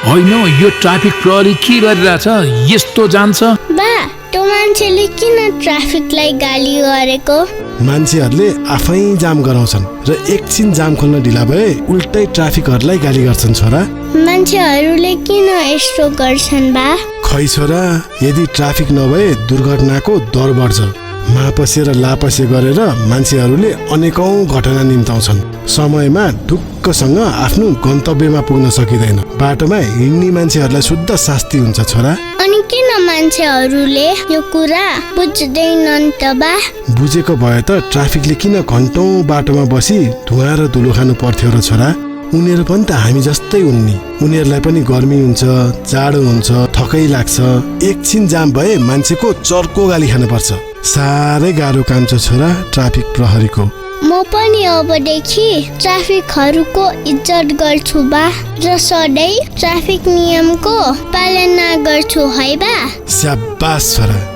होइन यो ट्राफिक प्रहरी के गरिरहेछ यस्तो जान्छ बा त्यो मान्छेले किन ट्राफिकलाई गाली गरेको मान्छेहरूले आफै जाम गराउँछन् र एकछिन जाम खोल्न ढिला भए उल्टै ट्राफिकहरूलाई गाली गर्छन् छोरा मान्छेहरूले किन यस्तो गर्छन् बा खै छोरा यदि ट्राफिक नभए दुर्घटनाको दर बढ्छ मापसे र लापसे गरेर मान्छेहरूले अनेकौं घटना निम्ताउँछन् समयमा ढुक्कसँग आफ्नो गन्तव्यमा पुग्न सकिँदैन बाटोमा हिँड्ने मान्छेहरूलाई शुद्ध शास्ति हुन्छ छोरा अनि किन मान्छेहरूले यो कुरा बुझ्दैनन् त बा बुझेको भए त ट्राफिकले किन घन्टौं बाटोमा बसी धुवा र धुलो खानु पर्थ्यो र छोरा उनीहरू पनि त हामी जस्तै हुन् नि उनीहरूलाई पनि गर्मी हुन्छ जाडो हुन्छ थकै लाग्छ एकछिन जाम भए मान्छेको चर्को गाली खानु पर्छ साह्रै गाह्रो काम छ छोरा ट्राफिक प्रहरीको म पनि अबदेखि ट्राफिकहरूको इज्जत गर्छु बा र सधैँ ट्राफिक नियमको पालना गर्छु है बा स्याबास छोरा